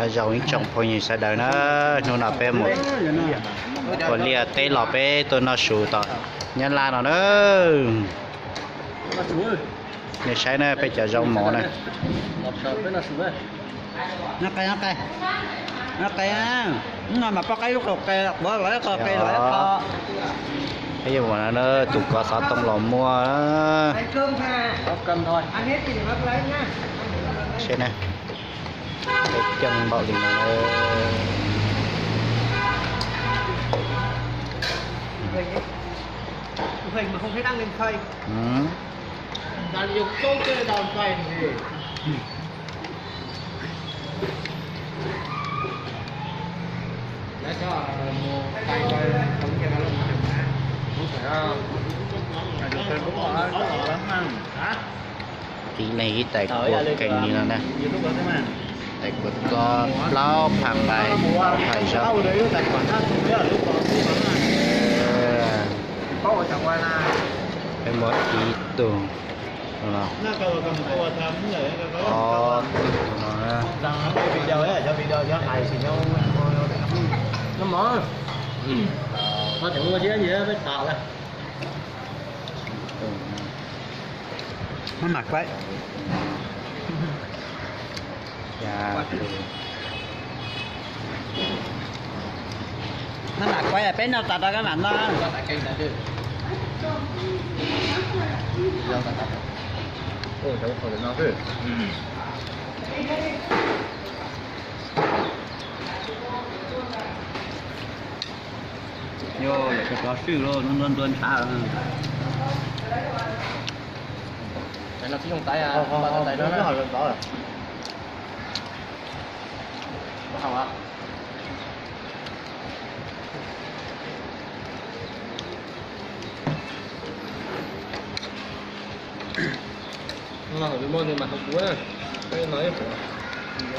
Nyob zoo ib tsoom phooj ywg sawv daws na, hnub no peb mus ua liaj teb los peb tuaj noj su tom Nyab Laj no na. Nej saib na, peb cov zaub mov na. Noj qe, noj qe, noj qe, no mas poj qaib lub qe, quav los ib qho, qe los ib qho. Peb yuav mus no, tus kov xov tooj los muaj. Seb na, peb coob npaum li no. Ib leeg ib tais kua keeg li no na. Tais kua ko plaub phaj nqaij, plaub phaj zaub. Peb muaj ib tug no, ob tug no na. Maj mam kuaib. Maj mam kuaib, peb noj tas rau koj mam noj. Yog, yog cov cov swj los ntua ntua ntshav.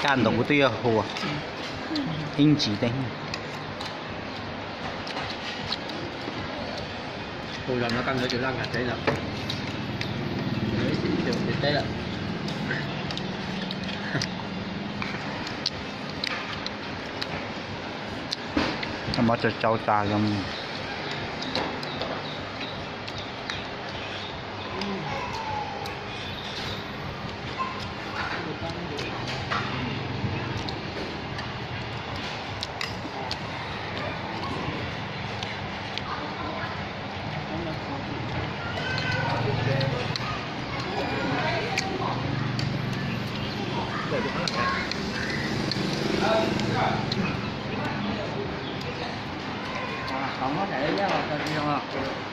Kaj ntoo kuv twb yuav hu ib ntsis tej. Hu los no koj nkawd tsis laj nkag tsev lawm. Tsev teb lawm. Mov tsau tsau tas zoo. Muab daim liab los tso tsis zoo os.